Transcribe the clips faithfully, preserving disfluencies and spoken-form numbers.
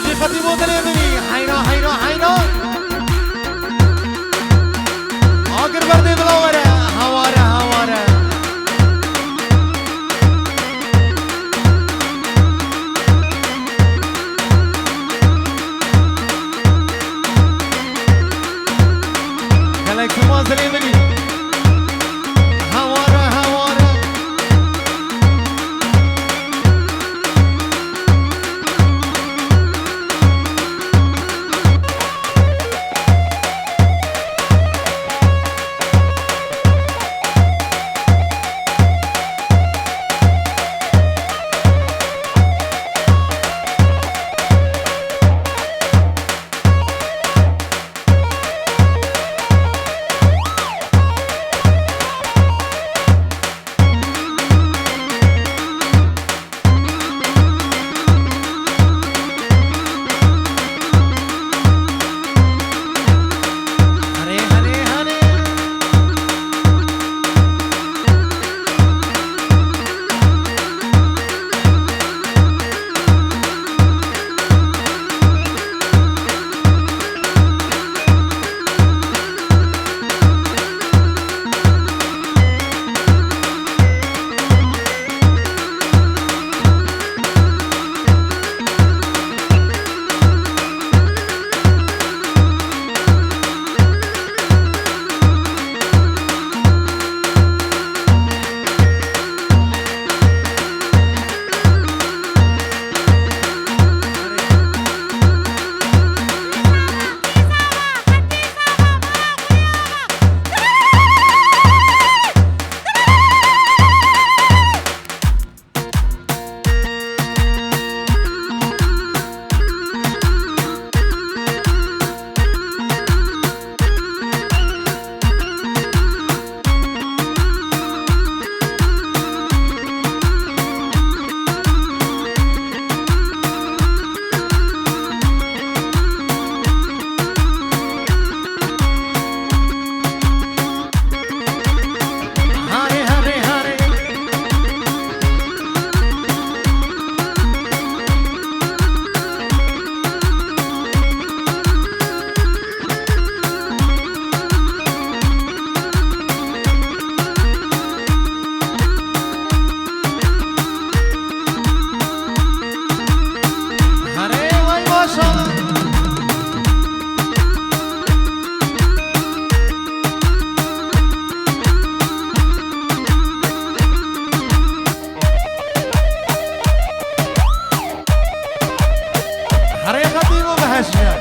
Xetîbo dilê min î. Heyra, heyra, heyra. Agir berdê bila were. Haware, haware. Gelek şima dilê min î. Haware, haware. Herê Xetîbo bihişne.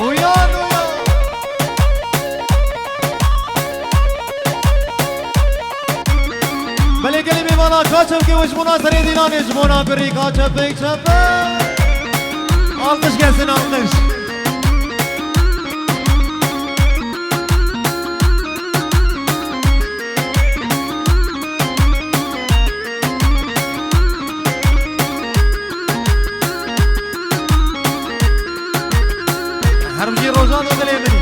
Uyan, uyan. Belê gelê mêvana ka çepkê we ji bona serê dîlanê ji bona gurî ka çepik çepik. Alkış gelsin, alkış. Her bijî Rojan û dilê min.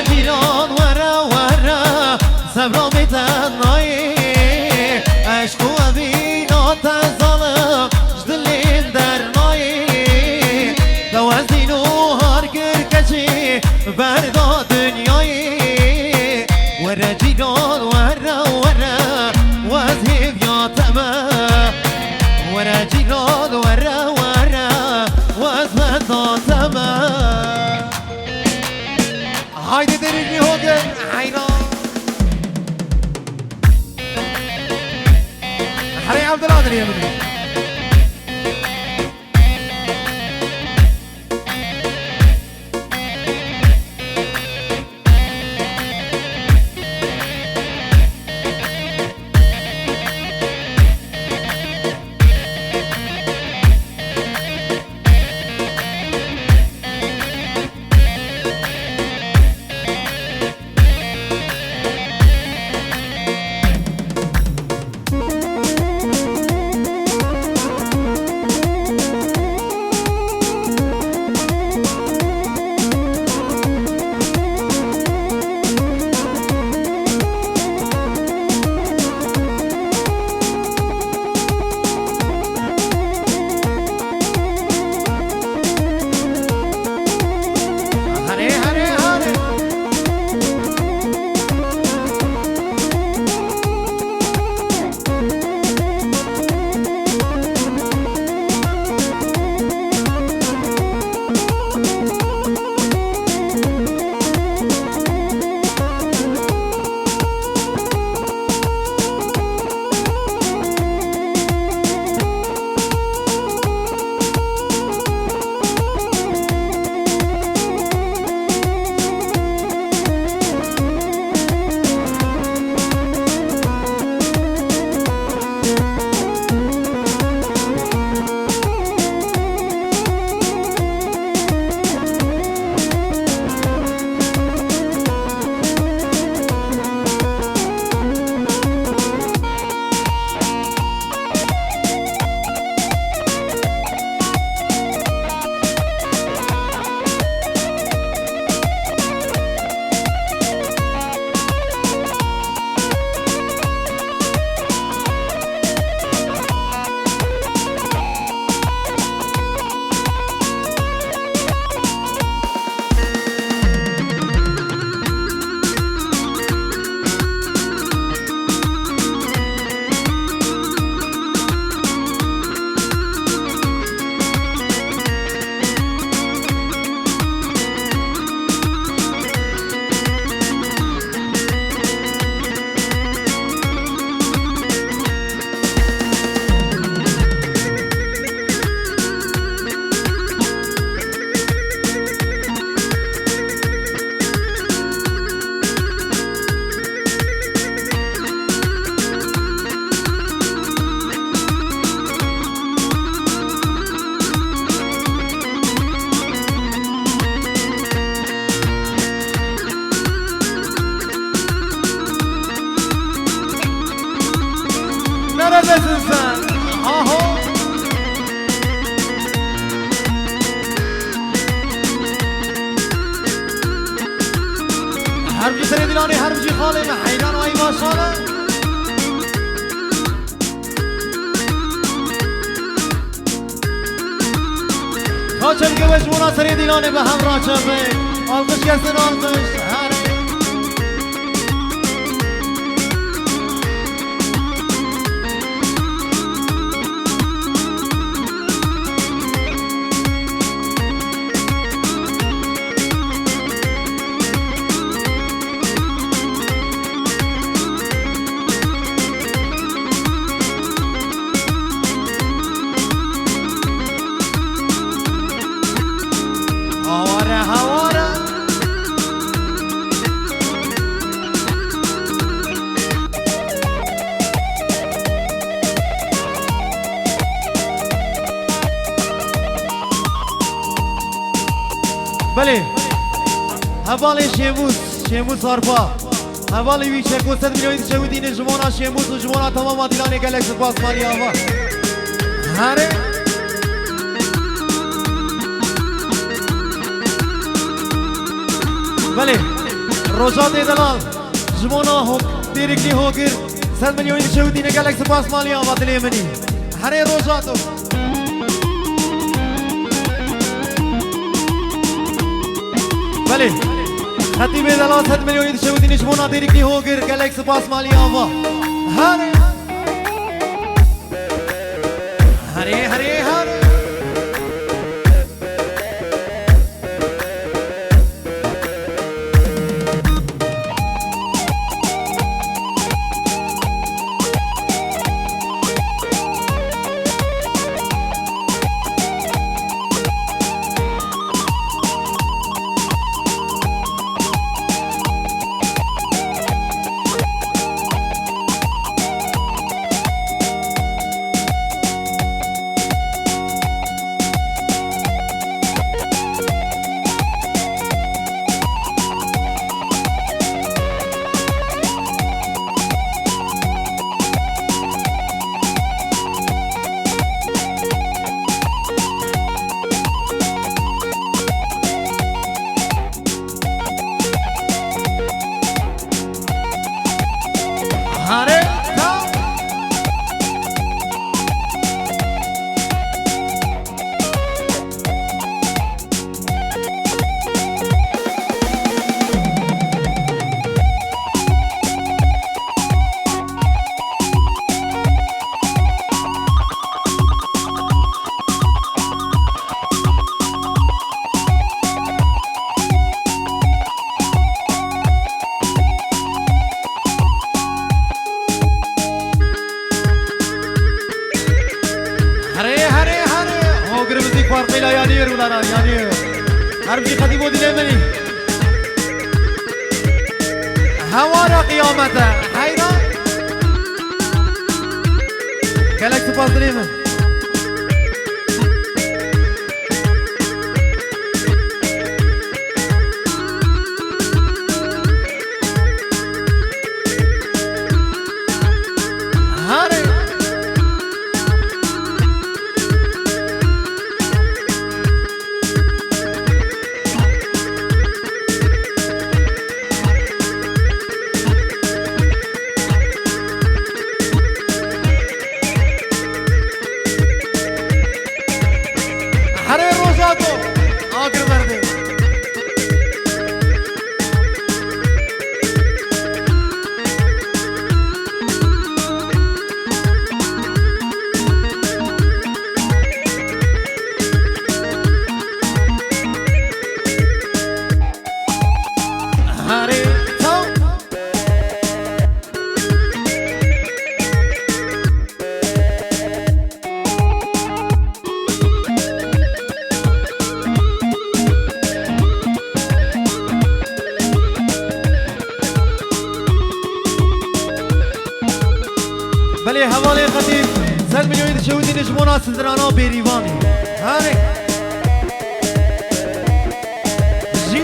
Cîran were were, sebra bê te nayê. Eşq û evîna te zalim, ji dilên dernayê. Te wezîn û har kir keçî, berda dinyayê. Were cîran were were, wez hêviya te me. Were cîran were were, wez benda te me. Haydi derî hoge, hayran. Herê Evdila derî min. Neredesin sen? Aho! Her bir serê dilanê, her bir xalê me heyran ay maşale. Kaçem ke we ji bona serê dîlanê bi hev raçe be. Alkış gelsin, alkış. Her Haware, haware. Belê. Hevalê Şêmûs, Şêmûs Arpa. Hevalê wî çeko sed milyon diçe wî dînê ji bona Şêmûs û ji bona temama dîlanê gelek spas Malî Ava. Herê. Belê. Rojatê delal, ji bona ho-, têrikî hogir, sed milyonî dişewitîne, gelek spas malî ava dilê min î. Herê Rojato. Belê. Xetîbê delal sed milyonî dişewitîne ji bona têrikî hogir, gelek spas malî ava. Herê. Herê, herê, herê. Hare, ta. Herê, herê, herê. Hogir muzîk farqîla yanî yer wila ra, yanî yer. Her muzîk xetî bo dilê min î. Hewara qiyamete. Heyra. Gelek spas dilê min. Hare. Herê Rojato, agir berdê. Herê, çaw. Belê hevalê Xetîb, sed milyonî dişewitîne ji bona sizirana Bêrîvanê. Herê. Jî.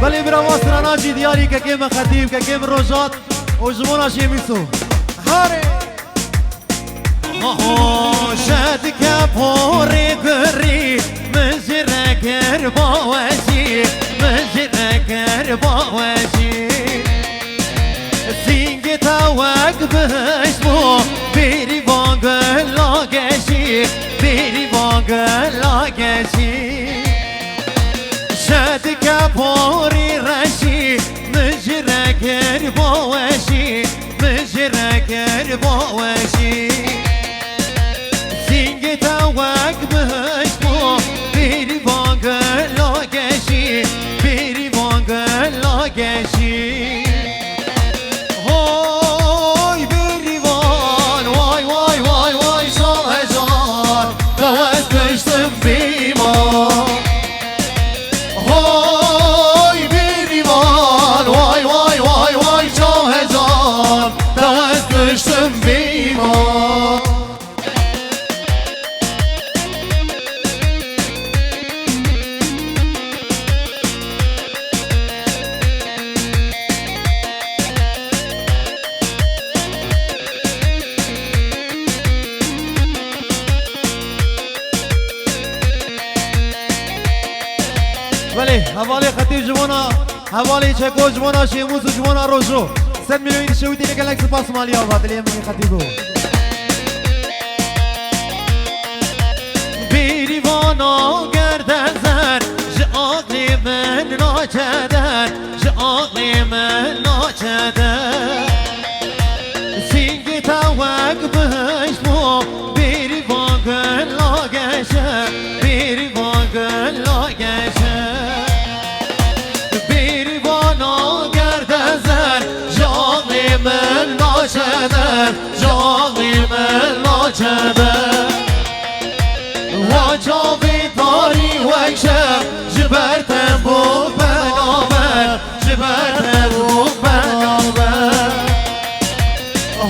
Belê bira, va strana jî diyarî kekê min Xetîb, kekê min Rojat û ji bona Şêmîso. Harê! Ho, ho, şedike porê gurî, min ji re kir bawejî, min ji re kir bawejî. Sîngê te wek bihişt bû, bêrîvan gula geşî, bêrîvan gula geşî. Şedike porî reşî, min ji re kir bawejî, min ji re kir bawejî. Sîngê te wek bihişt bû, bêrîvan gula geşî, bêrîvan gula geşî. Hoy bêrîvan, way, way, way, way, şal hezar, te wez kuştim bîma. Hoy bêrîvan, way, way, way, way, şal hezar, te wez kuştim bîma. Hevalê Xetîb ji bona, hevalê Çeko ji bona Şêmûs û ji bona Rojo. Sed milyon dişewitîne, gelek spas Maliya va, dilê min Xetîb bû. Bêrîvana gerde zer, ji aqlê min naçe der, ji aqlê min naçe der. Sîngê te wek bihişt bû, bêrîvan gul la geşe, bêrîvan gul la geşe. Bêrîvana gerde zer, ji aqlê min naçe der, ji aqlê min naçe der. Wa çavê tarî wek şev, ji ber te bû penaber, ji ber te bû penaber.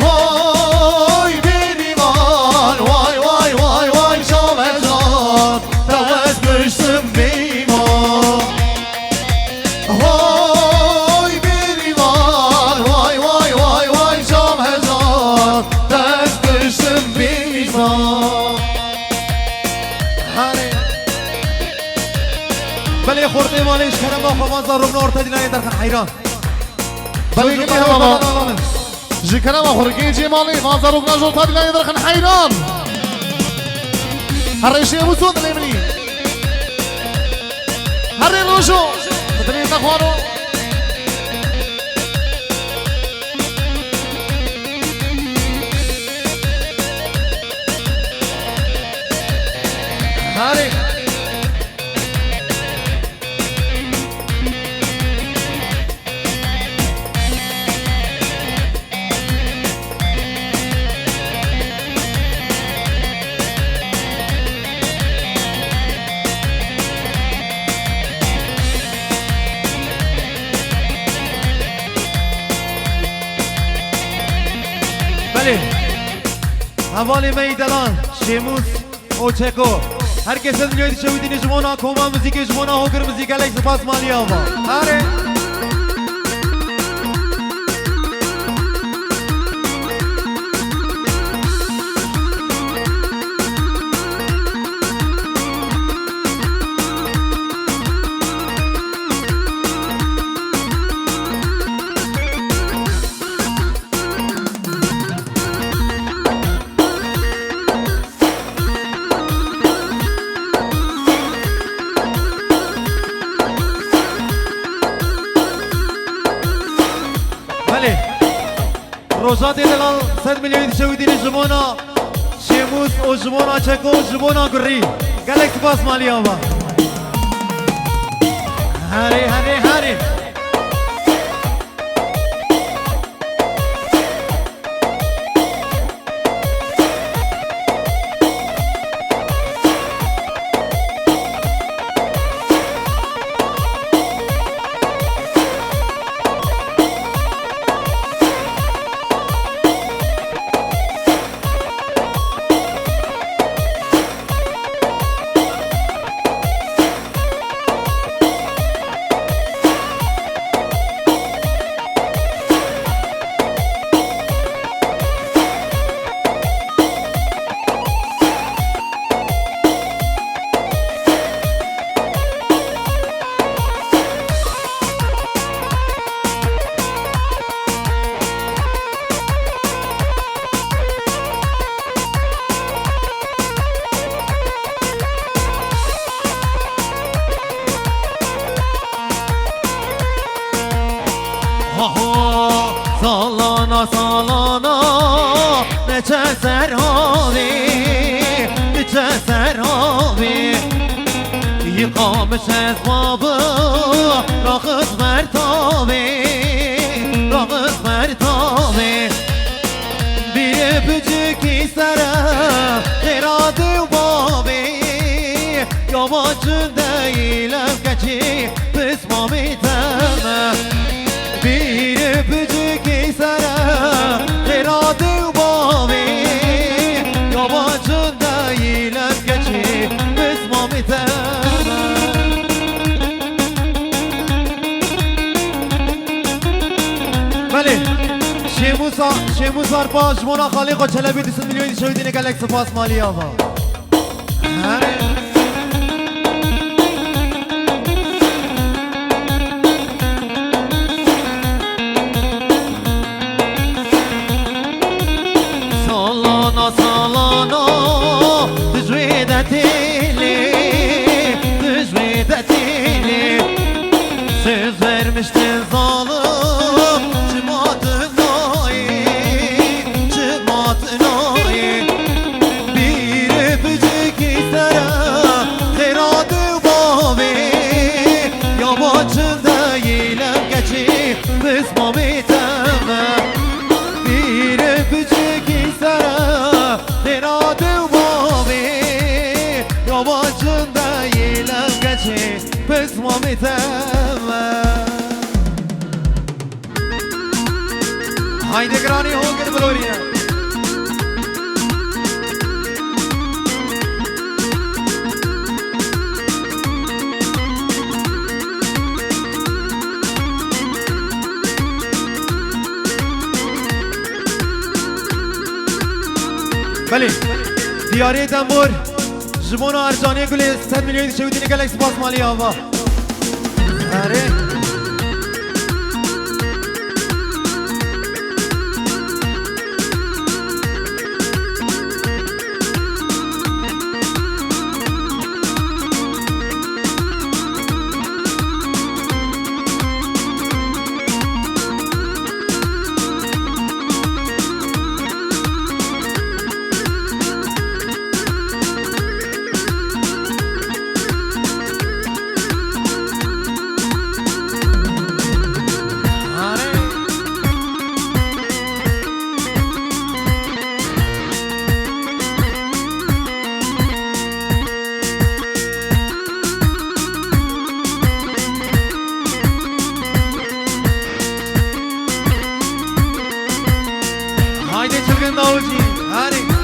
Hoy bêrîvan, way, way, way, way, şavezan, te wez piştim bîmo. Hoy bêrîvan, way, way, way, way, şavezan, te wez piştim bîmo. Hare. Belê xortê malê ji kerema xwe van zarokna orta dîlanê derxin heyran. Belê ji kerema xwe. Ji kerema xwe rikê cê malê van zarokna ji orta dîlanê derxin heyran. Herê Şêmûs û dilê min î. Herê Rojo. Dilê te xwaro. Herê. Belê. Hevalê me yî delal, Şêmûs û Çeko. Her kes ez milyoyê dişewitîne ji bona koma muzîkê, ji bona Hogir Muzîk, gelek spas Maliya va. Are. Belê. Rojatê delal sed milyoyî dişewitîne ji bona Şêmûs û ji bona Çeko û ji bona Gurî. Gelek spas Maliya va. Herê, herê, herê. Aho, salana, salana, neçe ser havê, neçe ser havê. Yıkamış ez babı, raxız mertavê, raxız mertavê. Bir öpücük istere, xêra dê û bavê. Yabancı değilim keçi, pismamê te me. Bir öpücük istere, xêra dê û bavê. Yabancı değilim keçi, pismamê te me. Belê. Şêmûsa, Şêmûs Arpa ji bona xalê xwe Çelebî du sed milyon dişewitîne, gelek spas Maliya va. Herê. Haydi giranî hol gir bilorîne. Belê. Diyarê Dembor. Ji bona Ercanê Gulê sed milyon dişewitîne, gelek spas malî ava. Erê. Haydi çılgın davulcu, hadi.